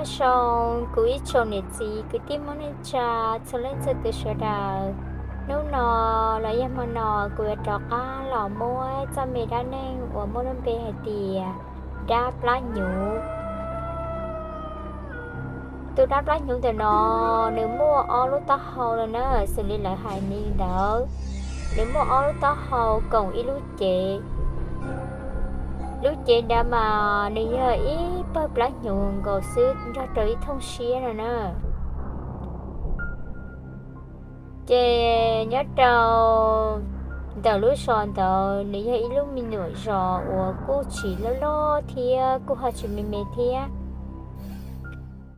Nyob zoo kuv ib tsoom niam txiv kwv tij Hmoob neej tsa txhua leej txhua tus sawv daws. Hnub no los yog hmo no kuv yuav rov qab los muab txoj me dab neeg uas muaj lub npe hais tias dab plab hnyuv. Tus dab plab hnyuv ntawm no nws muaj ob lub taub hau no na, xws li lawv hais li ntawd. Nws muaj ob lub taub hau koom ib lub cev. Lub cev nrad mas nws yog ib pawg plab hnyuv nkaus xwb nrog rau ib thooj siab no na. Ces nyob rau ntawm lub zos ntawd nws yog ib lub me nyuam zos uas kuj tsis loj loj thiab kuj ho tsis me me thiab.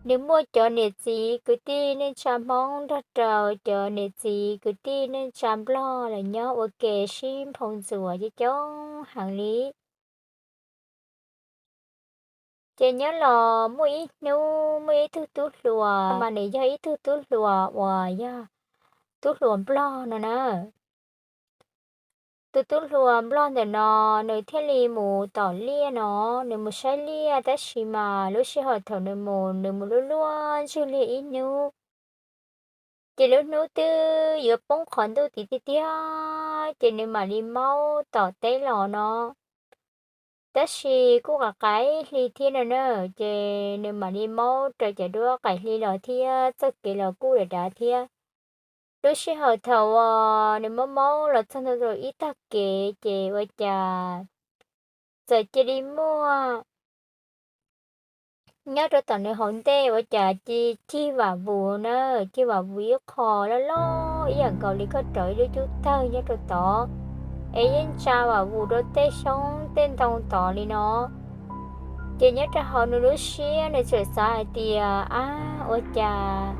Nws muaj cov niam txiv kwv tij neej tsa Hmoob nrog rau cov niam txiv kwv tij neej tsa Nplog los nyob ua ke sib nphau ntxuas coob coob heev li. Ces nyob los muaj ib hnub muaj ib tug tub hluas mas nws yog ib tug tub hluas uas yog tub hluas Nplog no na. Tus tub hluas Nplog ntawm no nws thiaj li mus tom liaj no, nws mus saib liaj tab sis mas lub sij hawm thaum nws mus, nws mus luaj luaj ntsuj liaj ib hnub. Ces lub hnub twb yuav poob qhov ntuj tim tiag tiag, ces nws mam li maub tom teb los no. Tab sis kuj qaim qaim hli thiab no na, ces nws mam li maub raws cov duab qaim hli los thiab txoj kev los kuj dav dav thiab. Lub sij hawm thaum uas nws maub maub los txog ntua rau ib tag kev ces ua cas txawm cia li muaj nyob rau tom nws hauv ntej ua cas cia li cig vam vus na, cig vam vus ib qho loj loj ib yam nkaus li koj rauv ib lub cub tawg nyob rau tod, es yeej tsa vam vus rau tej xyoob tej ntoo tod li no. Ces nyob rau hauv nws lub siab nws txawm xav hais tias, ab, ua cas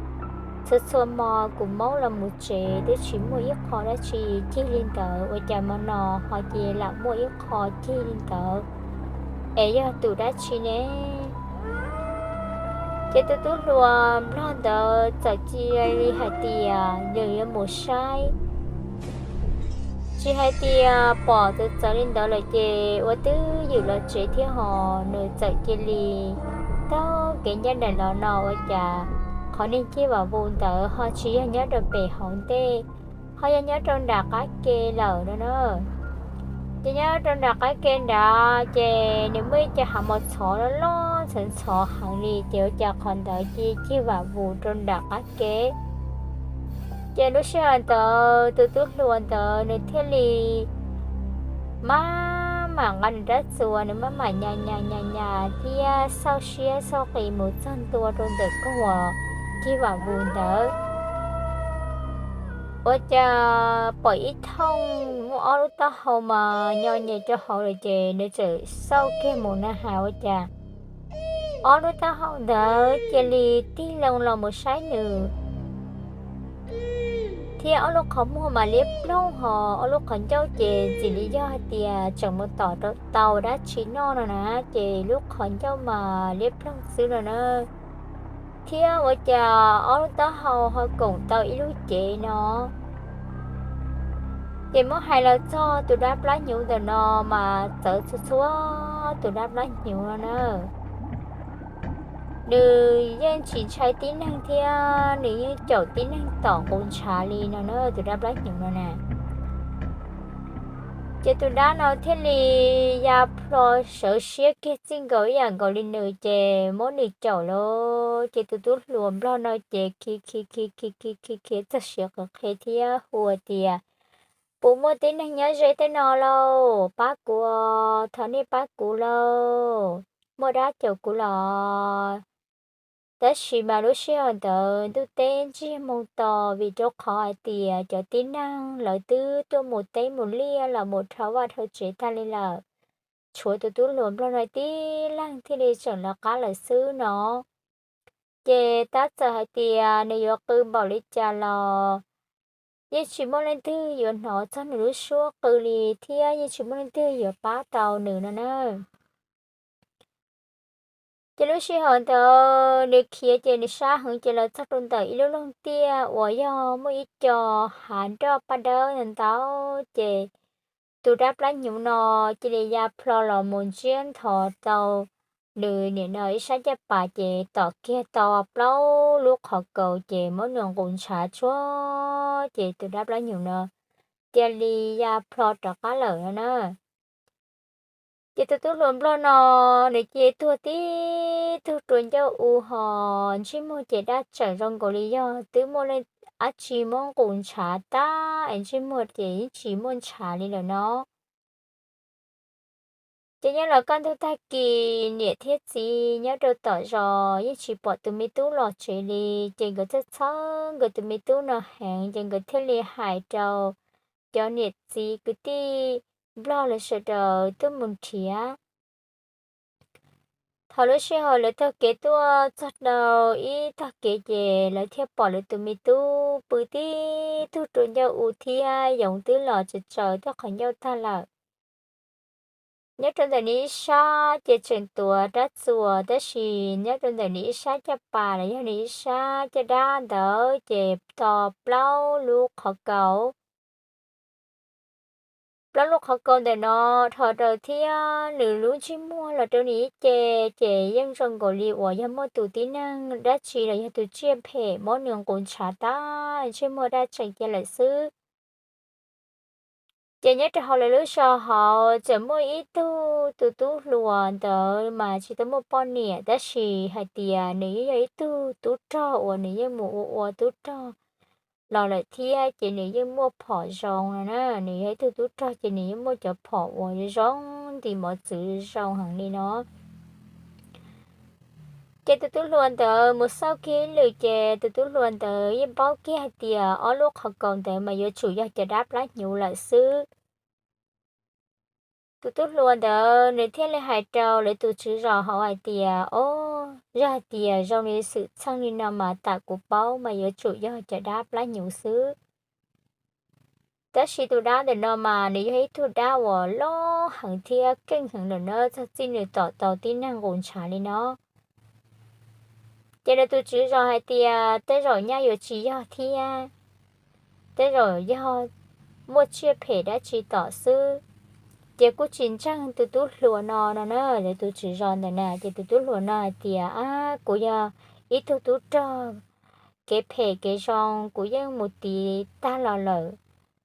txhua txhua hmo kuv maub los mus tsev twb tsis muaj ib qho dab tsi cig li ntawd, ua cas hmo no ho cia li lam muaj ib qho cig li ntawd, es yog tus dab tsi ne? Ces tus tub hluas Nplog ntawd txawm cia li hais tias nws yuav mus saib. Tsis hais tias pom txawv txawv li ntawd lawm ces ua twj ywm los tsev thiab ho, nws txawm cia li taug kev ncaj nraim los no ua cas qhov neeg cig vam vus ntawd ho tsis yog nyob rau pem hauv ntej, ho yog nyob rau nram qab ke lawm no na. Ces nyob rau nram qab ke nrad ces nws muaj ib co hav mos txhov loj loj ntxhov ntxhov heev li ces ua cas qhov ntawd cia li cig vam vus rau nram qab ke. Ces lub sij hawm ntawd tus tub hluas ntawd nws thiaj li maj mam nqa nws rab txuas, nws maj mam nyas nyas nyas nyas thiab xauj siab xauj qis mus txog ntua rau ntawm koog uas cig vam vus ntawd. Ua cas pom ib thooj muaj ob lub taub hau mas nyo nyem rau hauv lawm ces nws txawm xauj kiag mus na has ua cas ob lub taub hau ntawd cia li tig loo los mus saib nws, thiab ob lub qhov muag mas liab ploog ho ob lub qhov ncauj ces ntxim li yog hais tias tseem mus tom rau tau dab tsi noj no na, ces lub qhov ncauj mas liab ploog xwb no na. Thiab ua cas ob lub taub hau ho koom tau ib lub cev no. Ces muab hais los txog tus dab plab hnyuv ntawm no mas txawv txhua txhua tus dab plab hnyuv no na. Nws yeej tsis ntshai tib neeg thiab nws yeej caum tib neeg tom nqus ntshav li no na, tus dab plab hnyuv no na. Ces tus dab no thiaj li ya plho sawv siab kiag txij nkaus ib yam nkaus li nws ces muab nws caum lawm. Ces tus tub hluas Nplog no ces khiav khiav khiav khiav khiav khiav khiav txog siav qhov qhia thiab hu tias, puas muaj tib neeg nyob ze tej no lauj, pab kuv, thov nej pab kuv lauj, muaj dab caum kuv los. Tab sis mas lub sij hawm ntawd ntuj teb ntsiag moo to vim rau qhov hais tias cov tib neeg lawv twb tuaj mus teb mus liaj los mus dhau vaj dhau tsev tag li lawm, tshuav tus tub hluas Nplog no tib leeg thiaj li tseem lawv qab lawm xwb no. Ces tab txawm hais tias nws yuav qw npaum li cas los yeej tsis muaj leej twg yuav hnov txog nws lub suab qw li thiab yeej tsis muaj leej twg yuav pab tau nws no na. Ces lub sij hawm ntawd nws khiav ces nws sab heev ces los txog rau ntawm ib lub loog tiaj uas yog muaj ib co hav nroj paj dawb ntau ntau, ces tus dab plab hnyuv no cia li ya plho los mus ntsiab nthos tau nws nim no ib sab caj pas ces tom kiag tau plaub lub qhov kaus ces muab nws nqus ntshav tsuag ces tus dab plab hnyuv no cia li ya plho rov qab lawm no na. Ces tus tub hluas nplog no nws cia tuag tib tug rua ncauj u ho ntsej muag ces daj tsawm zoo nkaus li yog twb muaj dab tsi muab nqus ntshav tag es ntsej muag ces yeej tsis muaj ntshav li lawm no. Ces nyob los kaj ntug tag kis niam thiab txiv nyob rau tom zos yeej tsis pom tus me tub los tsev li, ces nkawd txhawj txhawj nkawd tus me tub no heev ces nkawd thiaj li hais rau cov niam txiv kwv tij nplog lawv sawv daws tuaj mus nrhiav. Thaum lub sij hawm lawv taug kev tuaj txog rau ib tag kev ces lawv thiaj pom lawv tus me tub pw tib tug rua ncauj u thiab yoov twb los tsaws tsaws tej qhov ncauj tag lawm. Nyob rau ntawm nws ib sab ces tseem tuav rab txuas, tab sis nyob rau ntawm nws ib sab caj pas los yog nws ib sab caj dab ntawd ces tau plaub lub qhov kaus. Plaub lub qhov kaus ntawm no dhau raws thiab nws lub ntsej muag los rau nws ib ce, ces yeej zoo nkaus li uas yog muaj tus tib neeg dab tsi los yog tus tsiaj phem muab nws nqus ntshav tag ntsej muag daj tsawm cia lawm xwb. Ces nyob rau hauv lawv lub zos hauv txawm muaj ib tug tus tub hluas ntawd mas tsis tau muaj poj niam, tab sis hais tias nws yeej yog ib tug tub rog uas nws yeej mus ua ua tub rog los lawm thiab, ces nws yeej muaj phom zoo no na. Nws yog ib tug tub rog ces nws yeej muaj cov phom uas zoo nti mov txwv zoo heev li no. Ces tus tub hluas ntawd mus xauj kiag ib lwm ces tus tub hluas ntawd yeej paub kiag hais tias ob lub qhov kaus ntawd mas yuav tsum yog cov dab plab hnyuv lawm xwb. Tus tub hluas ntawd nws thiaj li hais rau lawv tus tswv zos hauv hais tias, o, yog hais tias zoo li xwm txheej li no mas tam kuv paub mas yuav tsum yog cov dab plab hnyuv xwb. Tab sis tus dab ntawm no mas nws yog ib tug dab uas loj heev thiab keej heev lawm na, txog txij nws tom tau tib neeg nqus ntshav li no. Ces lawv tus tswv zos hais tias tej zaum nyaj yuav tsis yog thiab, tej zaum yog muaj tsiaj phem dab tsi tom xwb, ces kuj tsis ntseeg tus tub hluas no no na. Lawv tus tswv zos ntawm na ces tus tub hluas no hais tias, a, kuv yog ib tug tub rog kev phem kev zoo kuv yeej mus tiv tag los lawm,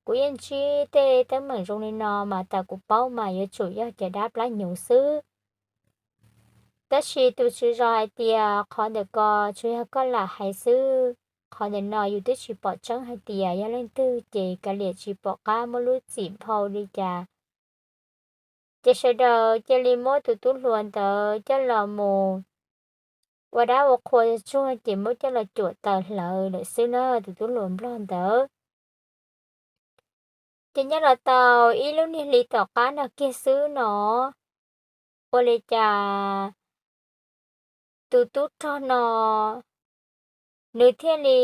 kuv yeej ntsib tej teeb meem zoo li no mas tam kuv paub mas yuav tsum yog cov dab plab hnyuv xwb. Tab sis tus tswv zos hais tias qhov ntawm ko tsuas yog koj lam hais xwb, qhov ntawm no yus twb tsis pom tseeb hais tias yog leej twg ces kav liam tsis pom qab muab lub txim phau li cas. Ces sawv daws cia li muab tus tub hluas ntawd coj los mus ua dab ua qhua tsuag ces muab coj los cuam taws hlawv lawm xwb na tus tub hluas nplog ntawd. Ces nyob los tau ib lub niag hli tom qab no kiag xwb no, ua li cas tus tub rog no nws thiaj li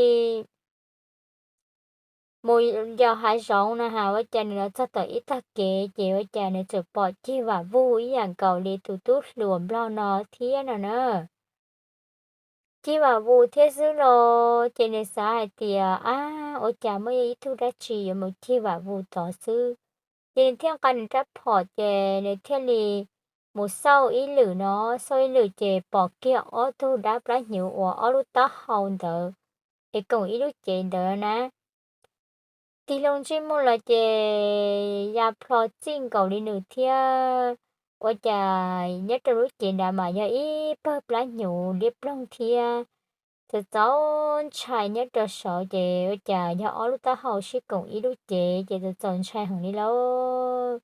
mus yos hav zoov no ha, ua cas nws los txog tom ib tag kev ces ua cas nws txawm pom cig vam vug ib yam nkaus li tus tub hluas nplog no thiab no na. Cig vam vug thiab xwb los ces nws xav hais tias, ab, ua cas muaj ib tug dab tsi yuav mus cig vam vug tod xwb. Ces nws thiaj nqa nws rab phom ces nws thiaj li mus xauj ib lwm no, xauj ib lwm ces pom kiag ob tug dab plab hnyuv uas ob lub taub hau ntawd es koom ib lub cev ntawd na. Tig loo ntsej muag los ces ya plho txij nkaus li nws thiab. Ua cas nyob rau lub cev nrad mas yog ib pawg plab hnyuv liab ploog thiab. Txaus txaus ntshai nyob rau saud ces ua cas yog ob lub taub hau sib koom ib lub cev ces txaus txaus ntshai heev li lauj.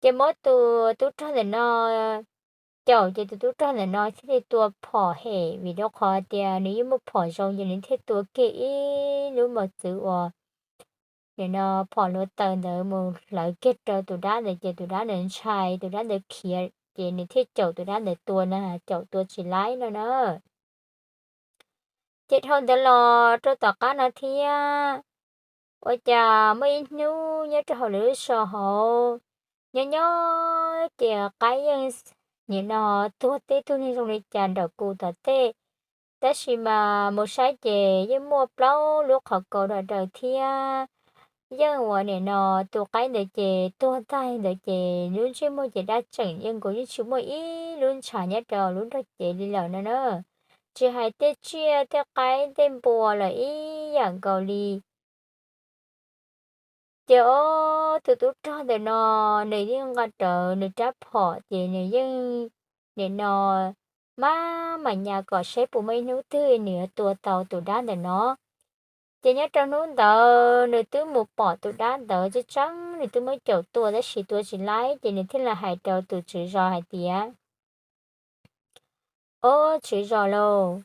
Ces muab tus tub rog ntawm no caum ces tus tub rog ntawm no thiaj li tua phom hem, vim rau qhov tias nws yeej muaj phom zoo ces nws thiaj tua kiag ib lub mos txwv uas nim no phom hluav taws ntawd mus hlawv kiag rau tus dab ntawd ces tus dab ntawd ntshai, tus dab ntawd khiav ces nws thiaj caum tus dab ntawd tua na, caum tua tsis laib no na. Ces dhau ntawd los rau tom qab no thiab, ua cas muaj ib hnub nyob rau hauv lawv lub zos hauv, nyob nyob ces qaib yeej nim no tuag tej tug neeg zoo li cas nraum kuv tom tej, tab sis mas mus saib ces yeej muaj plaub lub qhov kaus dam daws thiab. yeej uas nim no tus qaib ntawd ces tuag tag ntawd ces lub ntsej muag ces daj tseem yeej nkaus, yeej tsis muaj ib lub ntshav nyob rau lub nrog cev li lawm no na. Tsis hais tej tsiaj tej qaib tej npua los ib yam nkaus li. Ces ob tug tub rog ntawm no nws yeej nqa rawv nws rab phom ces nws yeej nim no maj mam nyas kom saib puas muaj ib hnub twg nws yuav tua tau tus dab ntawm no. Ces nyob rau hnub ntawd nws twb mus pom tus dab ntawd tseeb tseeb, nws twb muab caum tua tab sis tua tsis laib, ces nws thiaj li hais rau tus tswv zos hais tias, Ob tswv zos lauj,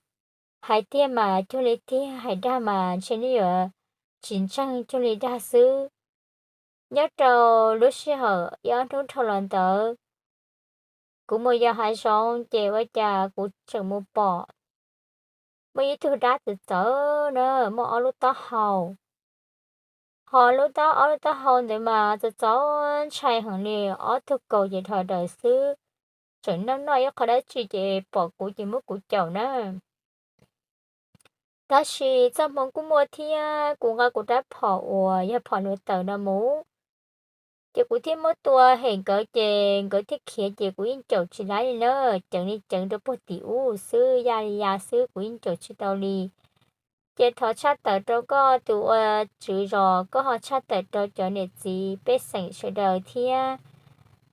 hais tiag mas cuag li tiag, hais dag mas ntshe nej yuav tsis ntseeg, cuag li dag xwb. Nyob rau lub sij hawm ib ob hnub dhau los ntawd, kuv mus yos hav zoov ces ua cas kuv tseem mus pom muaj ib tug dab txawv txawv na, muaj ob lub taub hau. Ho lub taub, ob lub taub hau ntawd mas txawv txawv ntshai heev li, ob tug kaus ces dhau daws xwb, tseem noj noj ib qho dab tsi ces pom kuv ces muab kuv caum na. Tab sis txoj hmoov kuj muaj thiab, kuv nqa kuv rab phom uas yog phom hluav taws no mus, ces kuv thiaj muab tua hem nkawd ces nkawd thiaj khiav ces kuv yeej caum tsis laib li na, ceev li ceev rau puag tim ub xwb, ya li ya xwb, kuv yeej caum tsis tau li. Ces thov tshaj tawm rau koj tus ua tswv zos, koj ho tshaj tawm rau cov niam txiv pej xeem sawv daws thiab,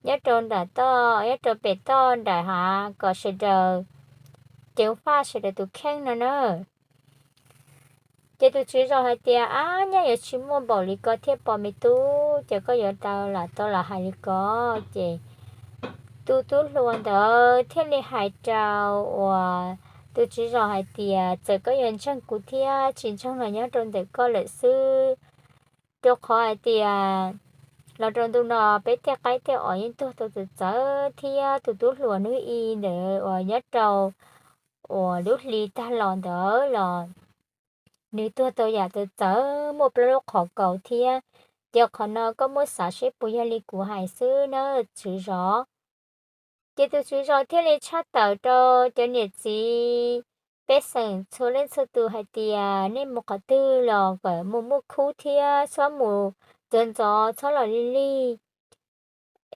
nyob rau nram toj, nyob rau pem toj nram hav kom sawv daws ceev faj sawv daws tus kheej no na. Ces tus tswv zos hais tias, Ab, nyaj yuav tsis muaj npaum li ko thiab pob me tub, ces koj yuav tau lam tau lam hais li ko. Ces tus tub hluas ntawd thiaj li hais rau uas tus tswv zos hais tias, Txawm koj yuav ntseeg kuv thiab tsis ntseeg los nyob rau ntawm koj lawm xwb, rau qhov hais tias los rau ntu no peb tej qaib tej os yeej tuag tau txawv txawv thiab tus tub hluas hnub i ntawd uas nyob rau uas lub hli tag los ntawd los nws tuag tau yam txawv txawv, muaj plaub lub qhov kaus thiab. Ces qhov no koj muab xav seb puas yog li kuv hais xwb na, tswv zos. Ces tus tswv zos thiaj li tshaj tawm rau cov niam txiv pej xeem txhua leej txhua tus hais tias, Nej mus qhov twg los kom mus muaj khub thiab txhob mus ntxov ntxov, txhob los lig lig.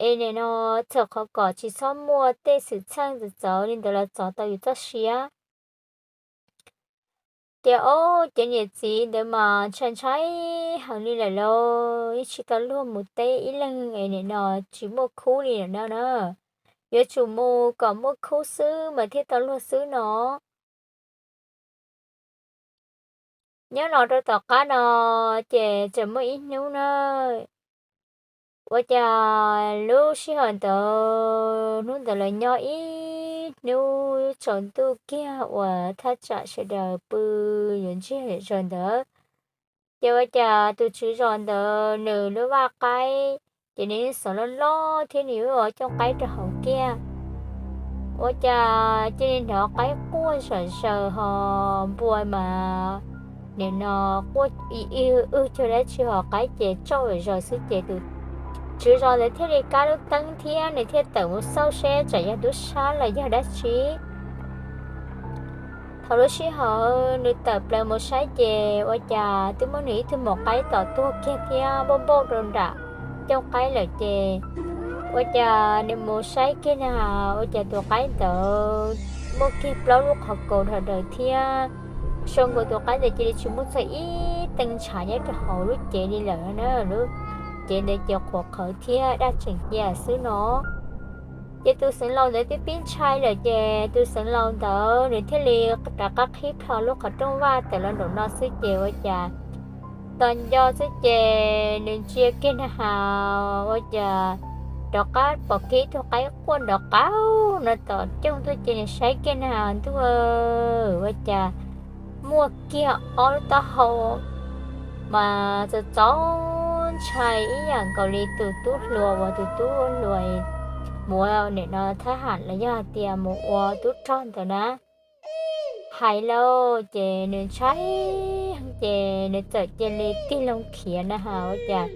Es nim no txhawm qhov kom tsis txhob muaj tej xwm txheej txawv txawv li ntawd los txov tau yus txoj sia. Ces ob cov niam txiv ntawd mas ntshai ntshai heev li lawm lauj, yeej tsis tau luag mus teb ib leeg es nim no tsis muaj khub li lawm no na. Yuav tsum mus kom muaj khub xwb mas thiaj tau luag xwb no. Nyob los rau tom qab no, ces tseem muaj ib hnub na, ua cas lub sij hawm ntawd hnub ntawd lawv nyob ib hnub tsaus ntuj kiag uas thaj tsam sawv daws pw yuav ntsiag zom zaws ntawd, ces ua cas tus tswv zos ntawd nws lub vaj qaib, ces nws xov loj loj thiab nws yuav ua cooj qaib rau hauv kiag. Ua cas cia li hnov qaib quaj zom zaws ho npua mas nim no quaj i i wg cog dab tsi ho qaib ces tsaug zom zaws xwb ces tus tswv zos ntawd thiaj li kab lub teeb thiab nws thiaj tawm mus xauj seb tsam yog tub sab los yog dab tsi. Thaum lub sij hawm nws tawm plaws mus saib ces ua cas twb muab nws ib tug maum qaib tom tuag kiag thiab npauj npauj rau nram cooj qaib lawm ces ua cas nws mus saib kiag na, ua cas tus qaib ntawd muaj kiag plaub lub qhov kaus dhau daws thiab, sau nkaus tus qaib ntawd cia li tsis muaj txog ib tee ntshav nyob rau hauv lub cev li lawm na. Lub cev ntawd ces qhuav qhawv thiab daj tseem cia xwb no. Ces tus xeev laus ntawd twb pib ntshai lawm ces tus xeev laus ntawd nws thiaj li rov qab qhib plho lub qhov rooj vaj tawm los nraum no xwb ces ua cas tos nco xwb ces nws ntsia kiag na has ua cas rov qab pom kiag ib tug qaib quaj nrov qaug no tom cooj tuaj ces nws saib kiag na has ntuj, ua cas muaj kiag ob lub taub hau mas txaus txaus ntshai ib yam nkaus li tus tub hluas uas tus tub hluas mus ua nim no thab ham los yog hais tias mus ua tub rog ntawd na. Hais lauj ces nws ntshai ces nws txawm cia li tig loo khiav na has ua cas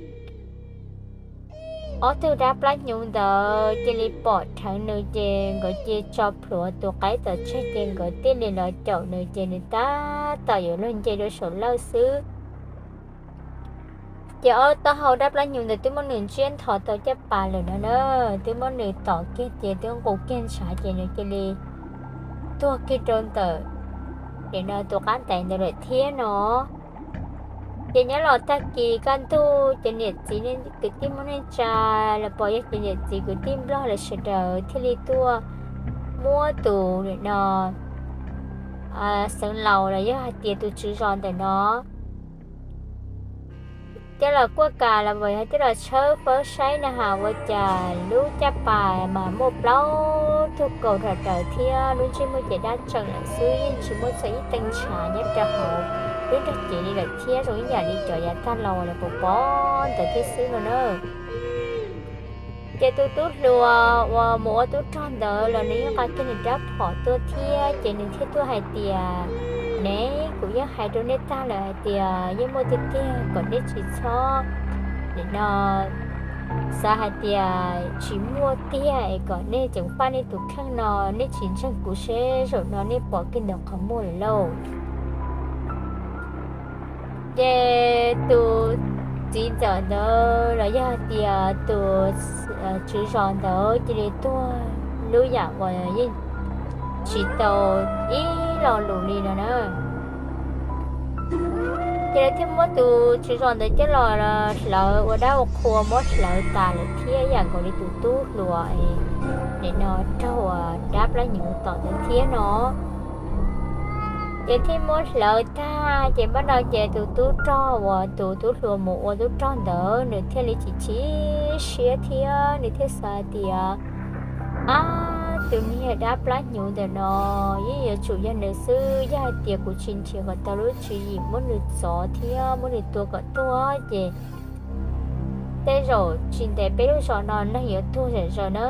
ob tug dab plab hnyuv ntawd cia li pom dheev nws ces nkawd cia tso plhuav tus qaib tom tseg ces nkawd thiaj li los caum nws ces nws tab tom yuav luag nce rau saum lawj xwb. Ces ob taub hau dab plab hnyuv ntawd twb muab nws ntsiab nthos tau caj pas lawm no na, twb muab nws tom kiag ces twb nqus kiag ntshav ces nws cia li tuag kiag rau ntawm nim no tus qab ntais ntawd lawm thiab no. Ces nyob los tag kis kaj ntug ces niam txiv kwv tij muaj neej tsa los pom yog ces niam txiv kwv tij nplog lawv sawv daws thiaj li tuaj muab tus nim no xeev laus los yog hais tias tus tswv zos ntawm no coj los kuaj kas los yog coj los tshawb fawb saib na has ua cas lub caj pas mas muaj plaub tug kaus rau rawv thiab lub ntsej muag ces dab tseem lawm xwb, yeej tsis muaj txog ib tee ntshav nyob rau hauv lub nrog cev li lawm thiab, zoo ib yam li cov yav tag los lawv pov pob ntawd thiab xwb no na. Ces tus tub hluas uas mus ua tub rog ntawd los nws yeej nqa kiag nws rab phom tuaj thiab, ces nws thiaj tuaj hais tias, Neb, kuv yeej hais rau nej tag lawm hais tias yeej muaj tiag tiag, kom nej tsis txhob nim no xav hais tias tsis muaj tiag es kom nej tseem faj nej tus kheej no, nej tsis ntseeg kuv seb zaum no nej pom kiag ntawm qhov muag lawm lauj. Ces tus txiv ntxawm ntawd los yog hais tias tus tswv zos ntawd cia li tuag lub yam uas yeej tsis tau ib lo lus li no na. Ces lawv thiaj muab tus tswv zos ntawd coj los hlawv ua dab ua qhua, muab hlawv tas lawm thiab ib yam nkaus li tus tub hluas nim no raug dab plab hnyuv tom ntawd thiab no. Ces thiaj muab hlawv tag ces npaj no ces tus tub rog uas tus tub hluas mus ua tub rog ntawd nws thiaj li chim chim siab thiab nws thiaj xav tias, Ab, tus niag dab plab hnyuv ntawm no yeej yuav tsum yog nws xwb, yog hais tias kuv tsis nrhiav kom tau lub tswv yim muab nws txov thiab muab nws tua kom tuag ces tej zaum tsis ntev peb lub zos no neeg yuav tuag zom zaws na.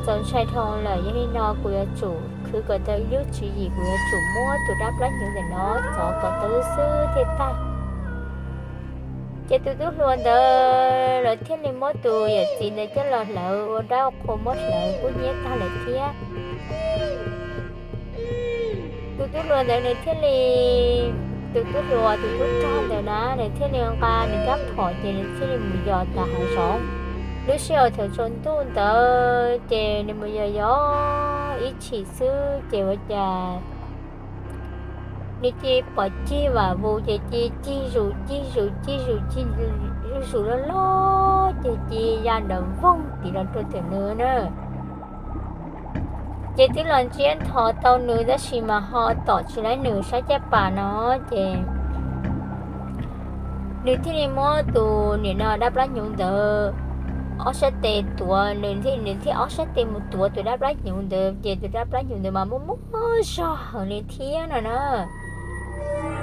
Txaus ntshai dhau lawm, yog li no kuv yuav tsum khwv kom tau ib lub tswv yim, kuv yuav tsum muab tus dab plab hnyuv ntawm no txov kom tau xwb thiaj tag. Ces tus tub hluas ntawd lawv thiaj li muab tus yawm txiv ntawd coj los hlawv ua dab ua qhua, muab hlawv kub hnyiab tag lawm thiab. Tus tub hluas ntawd nws thiaj li, tus tub hluas tus tub rog ntawd na nws thiaj li nqa nws rab phom ces nws thiaj li mus yos tas hav zoov. Lub sij hawm thaum tsaus ntuj ntawd ces nws mus yos yos ib chim xwb ces ua cas nws cia li pom cig vam vus ces cia li cig zus cig zus cig zus cig zuj zus loj loj ces cia li ya nram voog tim los rau ntawm nws na. Ces twb los ntsiab nthos tau nws tab sis mas ho tom tsis laib nws sab caj pas no ces nws thiaj li muab tus nim no dab plab hnyuv ntawd ob sab tes tuav, nws thiaj, nws thiaj ob sab tes mus tuav tus dab plab hnyuv ntawd ces tus dab plab hnyuv ntawd mas muaj muaj zog heev li thiab no na.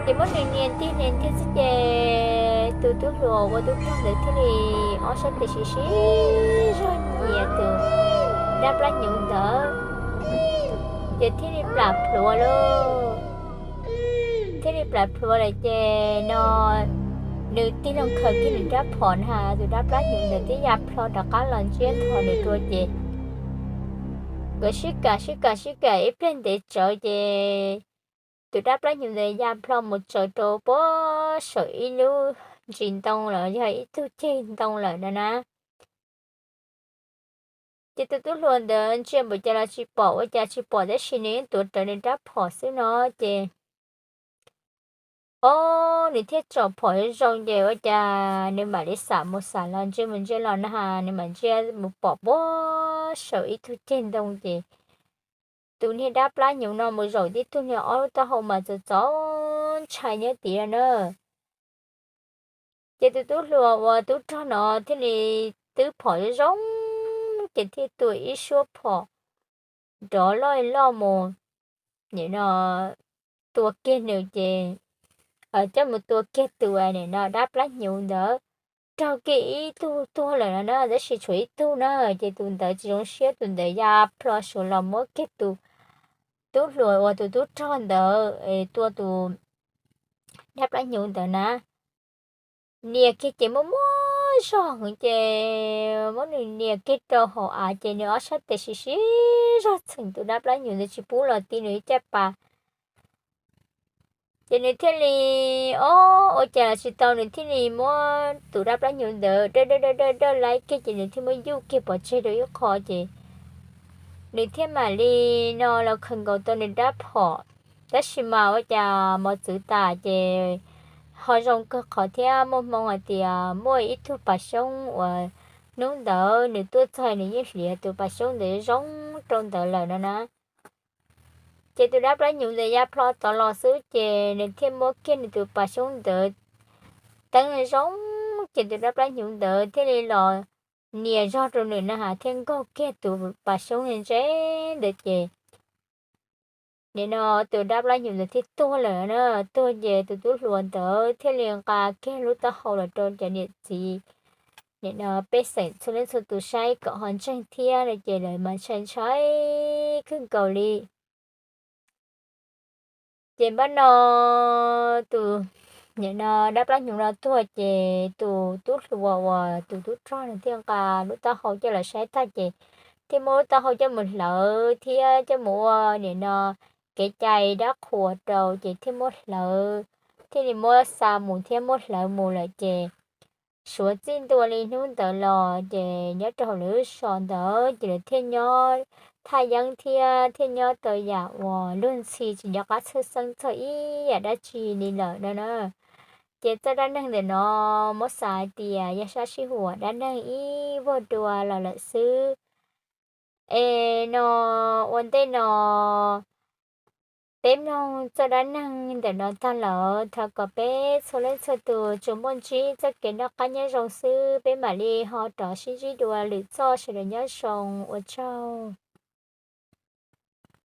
Ces muab nws nias ntig nias ntig xwb ces tus tub hluas ua tub rog ntawd thiaj li ob sab tes siv siv zog nyias tus dab plab hnyuv ntawd, ces thiaj li plam plhuav lauj. Thiaj li plam plhuav lawm ces no nws tig los khaws kiag nws rab phom na, tus dab plab hnyuv ntawd twb ya plho rov qab los ntsiab nthos nws dua ces nkawd sib kam sib kam sib kam ib pliag ntev tsawv ces tus dab plab hnyuv ntawd ya plho mus tsaws rau puag saum ib lub ntsis ntoo los yog ib tug ceg ntoo lawm no na. Ces tus tub hluas ntawd ntsia npaum cas los tsis pom, ua cas tsis pom tab sis nws yeej tuav rawv nws rab phom xwb no ces, o, nws thiaj tsom phom zoo ces ua cas nws mam li xam mus xam los ntsia mus ntsia los na, nws mam ntsia mus pom puag saum ib tug ceg ntoo ces tus niag dab plab hnyuv no mus zaum tib tug niag ob lub taub hau mas txaus txaus ntshai nyob tid na. Ces tus tub hluas uas tub rog no thiaj li twb phom zoo zoo ces thiaj tua ib suab phom nrov loj loj mus, nim no tua kiag nws ces, coj mus tua kiag tus nim no dab plab hnyuv ntawd, raug kiag ib tug tuag lawm no na, tab sis tshuav ib tug na, ces tus ntawd tsis zoo siab, tus ntawd ya plho suav los muab kiag tus tub hluas uas tus tub rog ntawd tua tus dab plab hnyuv ntawd na. Nias kiag ces muaj muaj zog heev ces muab nws nias kiag rau hauv av ces nws ob sab tes siv siv zog txheem tus dab plab hnyuv ntawd tsis pub los ti nws ib caj pas. Ces nws thiaj li, ob, ua cas tsis tau, nws thiaj li muab tus dab plab hnyuv ntawd dawj dawj dawj dawj laib kiag ces nws thiaj muab yuj kiag pov tseg rau ib qho ces nws thiaj mam li no los khaws nkaus tau nws rab phom. Tab sis mas ua cas mos txwv tas ces ho zoo kawg qhov thiab muaj hmoo hais tias muaj ib tug pas xyoob uas hnub ntawd nws tuaj txog nws yeej hliav tus pas xyoob ntawd zoo rau ntawd lawm no na. Ces tus dab plab hnyuv ntawd ya plho tod los xwb ces nws thiaj muab kiag nws tus pas xyoob ntawd teeb zoo, ces tus dab plab hnyuv ntawd thiaj li los nias zog rau nws na has thiaj nkaug kiag tus pas xyoob ntse ntawd ces nim no tus dab plab hnyuv ntawd thiaj tuag lawm na. Tuag ces tus tub hluas ntawd thiaj li nqa kiag lub taub hau los rau cov niam txiv nim no pej xeem txhua leej txhua tus saib kom ho ntseeg thiab no ces lawv mas ntshai ntshai kawg nkaus li. Ces npaj no tus nim no dab plab hnyuv no tuag ces tus tub hluas uas tus tub rog nws thiaj nqa lub taub hau coj los saib tag ces thiaj muab lub taub hau coj mus hlawv thiab coj mus ua nim no kev cai dab qhuas rau ces thiaj muab hlawv, thiaj li muab xa mus thiab muab hlawv mus lawm ces suav txij ntua li hnub ntawd los ces nyob rau hauv lawv lub zos ntawd ces lawv thiaj nyob thaj yeeb thiab thiaj nyob tau yam uas luag ntxhi tsis nco qab txhawj xeeb txog ib yam dab tsi li lawm no na. Ces txoj dab neeg ntawm no muab xav hais tias yog sab sib huam dab neeg ib vuag dua los lawm xwb. Es no ua ntej no peb mloog txoj dab neeg ntawm no tag lawm thov kom peb txhua leej txhua tus tsuas muaj ntsib txoj kev noj qab nyob zoo xwb, peb mam li ho rov sib ntsib dua lwm txoj, sawv daws nyob zoo, ua tsaug.